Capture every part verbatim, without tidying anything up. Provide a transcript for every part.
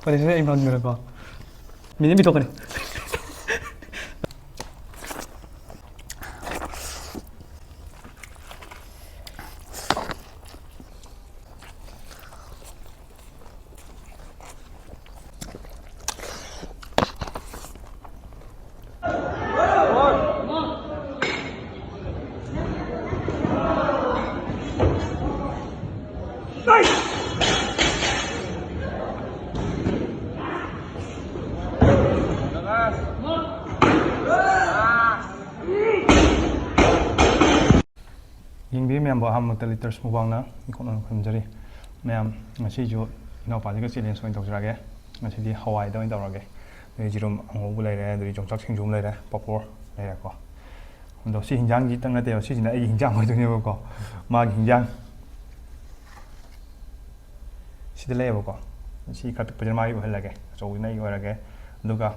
ꯀꯔꯤꯁꯦ ꯑꯩ ꯃꯪꯗꯅꯀꯣ꯫ ꯃꯤꯅꯤꯠ ꯄꯤꯊꯣꯛꯀꯅꯤ꯫ ꯌꯦꯡꯕꯤꯔꯤ ꯃꯌꯥꯝꯕꯨ ꯑꯍꯥꯟꯕꯃꯛꯇ ꯂꯤꯇꯔꯁ ꯃꯨꯛꯕꯥꯡꯅ ꯏꯈꯣꯛꯅꯅ ꯈꯨꯔꯨꯝꯖꯔꯤ꯫ ꯃꯌꯥꯝ, ꯉꯁꯤꯁꯨ ꯏꯅꯥꯎꯄꯥꯁꯤꯒ ꯆꯦꯂꯦꯟꯖ ꯑꯣꯏꯅ ꯇꯧꯖꯔꯛꯑꯒꯦ꯫ ꯉꯁꯤꯗꯤ ꯍꯋꯥꯏꯗ ꯑꯣꯏꯅ ꯇꯧꯔꯒꯦ꯫ ꯑꯗꯩ ꯌꯦꯔꯨꯝ ꯑꯉꯧꯕ ꯂꯩꯔꯦ, ꯑꯗꯩ ꯌꯣꯡꯆꯥꯛ ꯁꯤꯡꯖꯨ ꯑꯃ ꯂꯩꯔꯦ, ꯄꯥꯄꯣꯔ ꯂꯩꯔꯦꯀꯣ꯫ ꯑꯗꯣ ꯁꯤ ꯍꯤꯟꯖꯥꯡꯁꯤꯇꯪ ꯅꯠꯇꯦꯕ, ꯁꯤꯁꯤꯅ ꯑꯩꯒꯤ ꯍꯤꯟꯖꯥꯡ ꯑꯣꯏꯗꯣꯏꯅꯦꯕꯀꯣ꯫ ꯃꯥꯒꯤ ꯍꯤꯟꯖꯥꯡ ꯁꯤꯗ ꯂꯩꯌꯦꯕꯀꯣ꯫ ꯁꯤ ꯈꯔ ꯄꯤꯛꯄꯁꯤꯅ ꯃꯥꯒꯤ ꯑꯣꯏꯍꯜꯂꯒꯦ, ꯑꯆꯧꯕꯁꯤꯅ ꯑꯩꯒꯤ ꯑꯣꯏꯔꯒꯦ꯫ ꯑꯗꯨꯒ,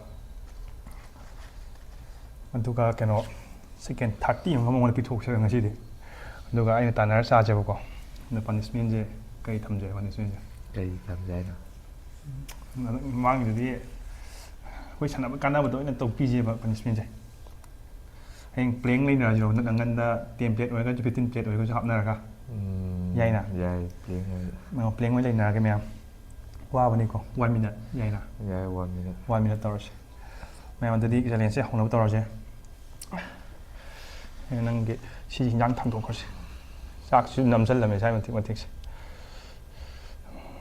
ꯑꯗꯨꯒ ꯀꯩꯅꯣ, ꯁꯦꯀꯦꯟ ꯊꯥꯔꯇꯤ ꯑꯃꯒ ꯃꯉꯣꯟꯗ ꯄꯤꯊꯣꯛꯁꯦꯕ ꯉꯁꯤꯗꯤ꯫ ꯑꯗꯨꯒ ꯑꯩꯅ ꯇꯥꯟꯅꯔ ꯆꯥꯁꯦꯕꯀꯣ꯫ ꯑꯗꯣ ꯄꯅꯤꯁꯃꯦꯟꯁꯦ ꯀꯔꯤ ꯊꯝꯁꯦ, ꯄꯅꯤꯁꯃꯦꯟꯁꯦ? ꯀꯔꯤ ꯊꯝꯁꯦ ꯍꯥꯏꯅꯣ? ꯃꯃꯥꯡꯒꯤꯗꯨꯗꯤ ꯑꯩꯈꯣꯏ ꯁꯥꯟꯅꯕ ꯀꯥꯟꯅꯕꯗ ꯑꯣꯏꯅ ꯇꯧ ꯄꯤꯁꯦꯕ ꯄꯅꯤꯁꯃꯦꯟꯁꯦ꯫ ꯍꯌꯦꯡ ꯄ꯭ꯂꯦꯡ ꯂꯩꯅꯔꯁꯤꯔꯣ? ꯍꯟꯗꯛ ꯑꯉꯟꯗ ꯇꯦꯟ ꯄ꯭ꯂꯦꯠ ꯑꯣꯏꯔꯒꯁꯨ, ꯐꯤꯐꯇꯤꯟ ꯄ꯭ꯂꯦꯠ ꯑꯣꯏꯔꯒꯁꯨ ꯍꯥꯞꯅꯔꯒ꯫ ꯎꯝ, ꯌꯥꯏꯅ? ꯌꯥꯏ, ꯄ꯭ꯂꯦꯡ ꯑꯣꯏꯅ꯫ ꯑ, ꯄ꯭ꯂꯦꯡ ꯑꯣꯏꯅ ꯂꯩꯅꯔꯒꯦ ꯃꯌꯥꯝ꯫ ꯋꯥꯕꯅꯤꯀꯣ, ꯋꯥꯟ ꯃꯤꯅꯠ ꯌꯥꯏꯅ? ꯌꯥꯏ, ꯋꯥꯟ ꯃꯤꯅꯠ꯫ ꯋꯥꯟ ꯃꯤꯅꯠ ꯇꯧꯔꯁꯤ꯫ ꯃꯌꯥꯝ, ꯑꯗꯨꯗꯤ ꯆꯦꯂꯦꯟꯖꯁꯦ ꯍꯧꯅꯕ ꯇꯧꯔꯁꯦ꯫ ꯑꯦ, ꯅꯪꯒꯤ ꯁꯤ ꯍꯤꯟꯖꯥꯡ ꯊꯥꯡꯗꯣꯛꯈ꯭ꯔꯁꯤ꯫ ꯆꯥꯛꯁꯨ ꯅꯝꯁꯤꯜꯂꯝꯃꯦ ꯁ꯭ꯋꯥꯏ ꯃꯇꯤꯛ ꯃꯇꯤꯛꯁꯦ꯫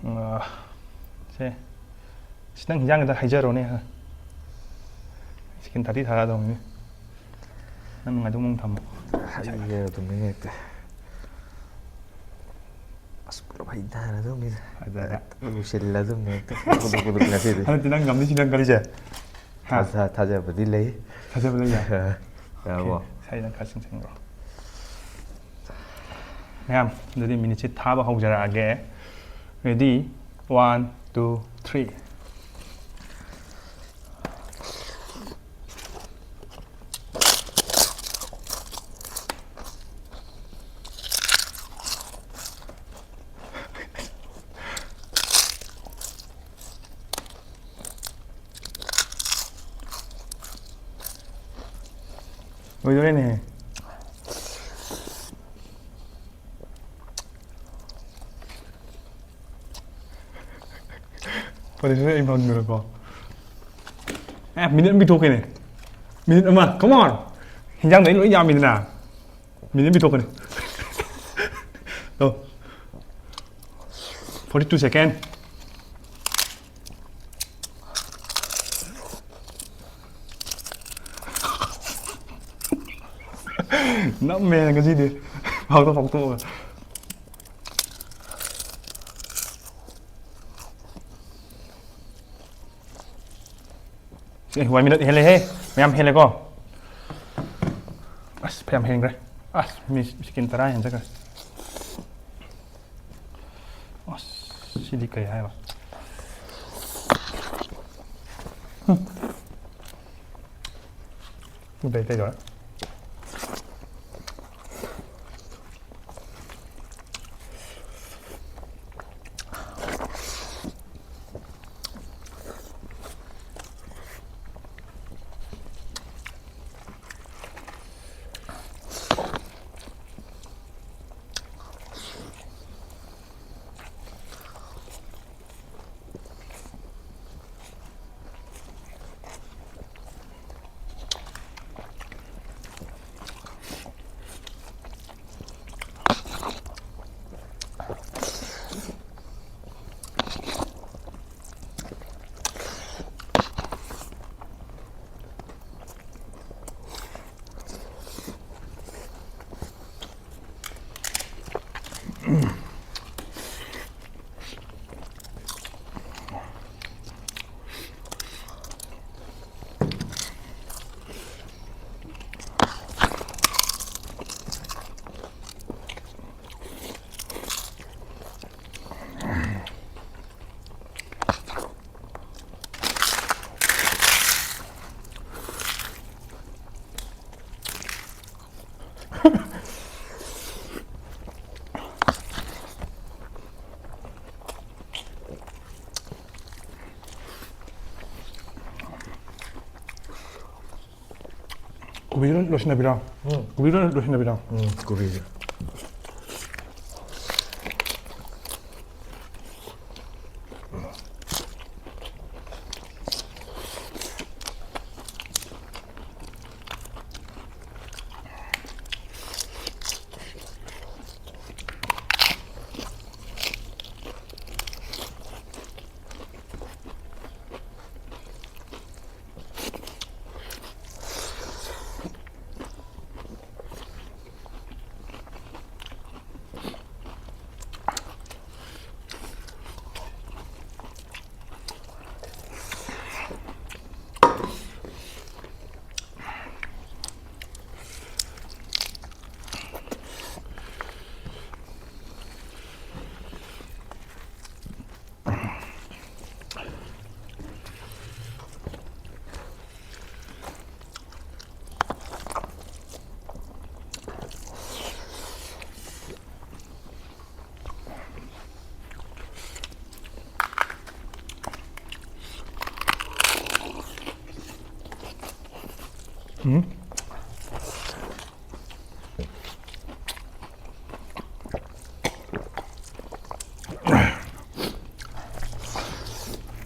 ꯑ, ꯁꯦ꯫ ꯁꯤ ꯅꯪ ꯍꯤꯟꯖꯥꯡ ꯈꯤꯇ ꯍꯩꯖꯔꯣꯅꯦ꯫ ꯁꯦꯀꯦꯟ ꯊꯥꯔꯇꯤ ꯊꯥꯔꯛꯑꯗꯧꯅꯤ꯫ ꯅꯪ ꯅꯨꯡꯉꯥꯏꯗꯧ ꯃꯑꯣꯡ ꯊꯝꯃꯣ꯫ ꯍꯩꯔꯦ ꯑꯗꯨꯝ ꯍꯦꯛꯇ꯫ ꯑꯁ, ꯄꯨꯂꯞ ꯍꯩꯊꯔꯗꯧꯅꯤꯗ꯫ ꯐꯖꯔꯦ꯫ ꯂꯣꯏꯁꯤꯜꯂꯗꯧꯅꯤ ꯍꯦꯛꯇ꯫ ꯀꯨꯗꯨꯛ ꯀꯨꯗꯨꯛ ꯉꯁꯤꯗꯤ꯫ ꯍꯟꯗꯛꯇꯤ ꯅꯪ ꯉꯝꯅꯤ ꯁꯤꯅꯦ ꯅꯪ ꯈꯜꯂꯤꯁꯦ? ꯍꯥ? ꯊꯥꯖ-, ꯊꯥꯖꯕꯗꯤ ꯂꯩ꯫ ꯊꯥꯖꯕ ꯂꯩꯌꯦ? ꯌꯥꯔꯕꯣ? ꯑꯣꯀꯦ, ꯁꯥꯏꯗ ꯈꯔ ꯆꯤꯡꯁꯤꯟꯈ꯭ꯔꯣ꯫ ꯃꯌꯥꯝ, ꯑꯗꯨꯗꯤ ꯃꯤꯅꯤꯠꯁꯦ ꯊꯥꯕ ꯍꯧꯖꯔꯛꯑꯒꯦ꯫ Ready? One, two, three. ꯂꯣꯏꯗꯣꯔꯦꯅꯦ꯫ ꯐꯔꯦꯁꯦ, ꯑꯩ ꯐꯪꯗꯅꯀꯣ꯫ ꯑꯦ, ꯃꯤꯅꯤꯠ ꯑꯃ ꯄꯤꯊꯣꯛꯀꯦꯅꯦ꯫ ꯃꯤꯅꯤꯠ ꯑꯃ, come on! ꯍꯤꯟꯖꯥꯡꯗ ꯑꯩ ꯂꯣꯏ ꯌꯥꯝꯃꯤꯗꯅ꯫ ꯃꯤꯅꯤꯠ ꯑꯃ ꯄꯤꯊꯣꯛꯀꯅꯤ꯫ ꯇꯧ꯫ Forty two second꯫ ꯅꯝꯃꯦ ꯉꯁꯤꯗꯤ꯫ ꯐꯥꯎꯗꯣꯛ ꯐꯥꯎꯗꯣꯛꯑꯒ꯫ ꯑꯦ, ꯋꯥꯟ ꯃꯤꯅꯠ ꯍꯦꯜꯂꯦꯍꯦ꯫ ꯃꯌꯥꯝ ꯍꯦꯜꯂꯦꯀꯣ꯫ ꯑꯁ, ꯐꯌꯥꯝ ꯍꯦꯟꯈ꯭ꯔꯦ꯫ ꯑꯁ, ꯃꯤ ꯁꯦꯀꯦꯟ ꯇꯔꯥ ꯍꯦꯟ ꯆꯠꯈ꯭ꯔꯦ꯫ ꯑꯁ, ꯁꯤꯗꯤ ꯀꯩ ꯍꯥꯏꯕ? ꯍꯨꯝ꯫ ꯎꯗꯩ ꯇꯩꯗꯧꯔꯦ꯫ ꯀꯣꯕꯤꯗꯣ ꯂꯣꯏꯁꯤꯟꯅꯕꯤꯔꯣ? ꯎꯝ꯫ ꯀꯣꯕꯤꯗꯣ ꯂꯣꯏꯁꯤꯟꯅꯕꯤꯔꯣ? ꯎꯝ, ꯀꯣꯕꯤꯁꯦ꯫ ꯎꯝ꯫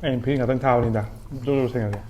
ꯑꯩꯅ ꯐꯤ ꯉꯥꯛꯇꯪ ꯊꯥꯕꯅꯤꯗ꯫ ꯖꯣ ꯖꯣ ꯁꯦꯡꯉꯒꯦ꯫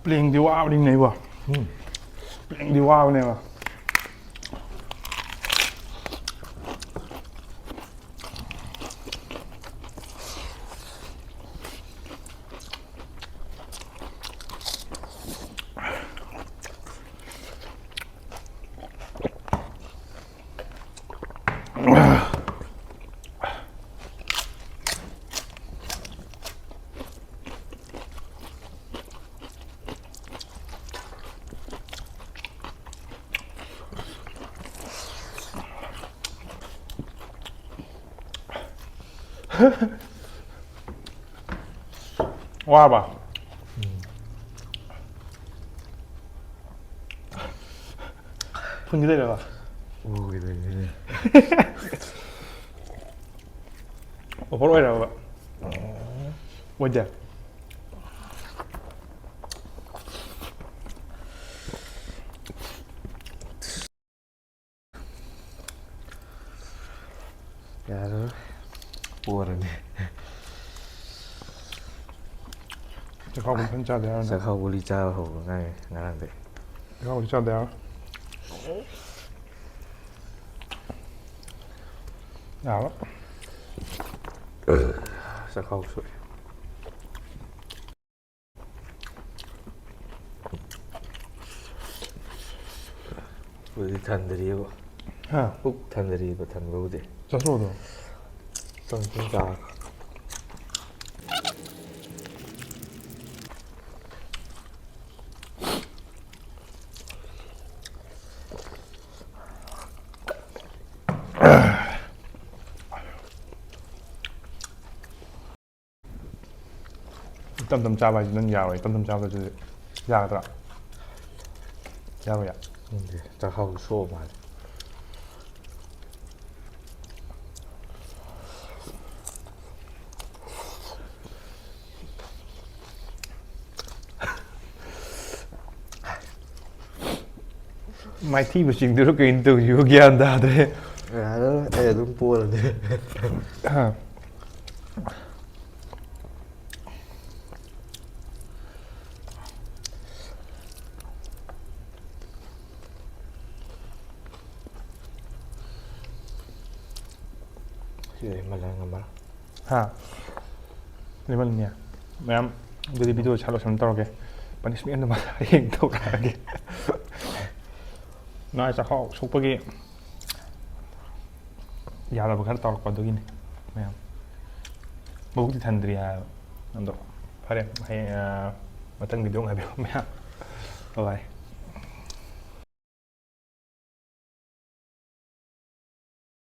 ꯄ꯭ꯂꯦꯡꯗꯤ ꯋꯥꯕꯅꯤꯅꯦ ꯏꯕꯣ꯫ ꯎꯝ꯫ ꯄ꯭ꯂꯦꯡꯗꯤ ꯋꯥꯕꯅꯦꯕ꯫ ꯋꯥꯔꯕ? ꯐꯨꯟꯈꯤꯗꯣꯏꯔꯕ? ꯑꯣꯐꯔ ꯑꯣꯏꯔꯕ? ꯑꯣꯏꯗꯦ꯫ ꯌꯥꯔꯣꯏ꯫ ꯄꯣꯔꯅꯤ꯫ ꯆꯈꯥꯎ ꯒꯨꯂꯤ ꯐꯖꯅ ꯆꯥꯗ ꯌꯥꯔꯣꯏ ꯅꯪ꯫ ꯆꯈꯥꯎ ꯒꯨꯂꯤ ꯆꯥꯕ ꯍꯧꯕ ꯉꯥꯏꯔꯤ ꯉꯔꯥꯡꯗꯩ꯫ ꯆꯈꯥꯎ ꯒꯨꯂꯤ ꯆꯥꯗ ꯌꯥꯔꯣꯏ꯫ ꯌꯥꯔꯣꯏ꯫ ꯆꯈꯥꯎ ꯁꯣꯛꯑꯦ꯫ ꯍꯧꯖꯤꯛ ꯊꯟꯗꯔꯤꯕ꯫ ꯍꯥ? ꯄꯨꯛ ꯊꯟꯗꯔꯤꯕ, ꯊꯟꯕꯕꯨꯗꯤ꯫ ꯆꯥꯊꯣꯛꯑꯣ ꯑꯗꯨꯝ꯫ ꯆꯝꯐꯨꯠ ꯆꯥꯔꯣ꯫ ꯇꯞ ꯇꯞ ꯆꯥꯕ ꯍꯥꯏꯁꯤ ꯅꯪ ꯌꯥꯔꯣꯏ, ꯇꯞ ꯇꯞ ꯆꯥꯕꯗꯨꯗꯤ ꯌꯥꯒꯗ꯭ꯔꯥ? ꯌꯥꯔꯣꯏ, ꯌꯥ-, ꯈꯪꯗꯦ, ꯆꯥꯛꯈꯥꯎ ꯁꯣꯛꯑ ꯃꯥꯜꯂꯦ꯫ ꯃꯥꯏꯊꯤꯕ ꯆꯤꯡꯗꯣꯏꯔꯣ ꯀꯩꯅꯣ ꯇꯧꯔꯤꯕ ꯒ꯭ꯌꯥꯟ ꯇꯥꯗ꯭ꯔꯦ꯫ ꯌꯥꯔꯦ, ꯑꯩ ꯑꯗꯨꯝ ꯄꯣꯔꯅꯤ꯫ ꯍꯥ꯫ ꯁꯤꯗ ꯍꯦꯟꯃꯜꯂ ꯉꯝꯃꯔꯣꯏ꯫ ꯍꯥ? ꯂꯦꯃꯟꯅꯦ꯫ ꯃꯌꯥꯝ, ꯑꯗꯨꯗꯤ ꯚꯤꯗꯤꯑꯣ ꯁꯥ ꯂꯣꯏꯁꯟ ꯇꯧꯔꯒꯦ꯫ ꯄꯅꯤꯁꯃꯦꯟꯗꯨ ꯃꯁꯥ ꯍꯌꯦꯡ ꯇꯧꯔꯛꯑꯒꯦ꯫ ꯅꯥꯏ ꯆꯥꯛꯈꯥꯎ ꯁꯣꯛꯄꯒꯤ ꯌꯥꯗꯕ ꯈꯔ ꯇꯧꯔꯛꯄ ꯑꯗꯨꯒꯤꯅꯤ ꯃꯌꯥꯝ꯫ ꯃꯕꯨꯛꯇꯤ ꯊꯟꯗ꯭ꯔꯤ ꯍꯥꯏꯕ꯫ ꯑꯗꯣ ꯐꯔꯦ, ꯍꯌꯦꯡ, ꯑ, ꯃꯊꯪ ꯚꯤꯗꯤꯑꯣ ꯉꯥꯏꯕꯤꯌꯨ ꯃꯌꯥꯝ꯫ ꯕꯥꯏ ꯕꯥꯏ꯫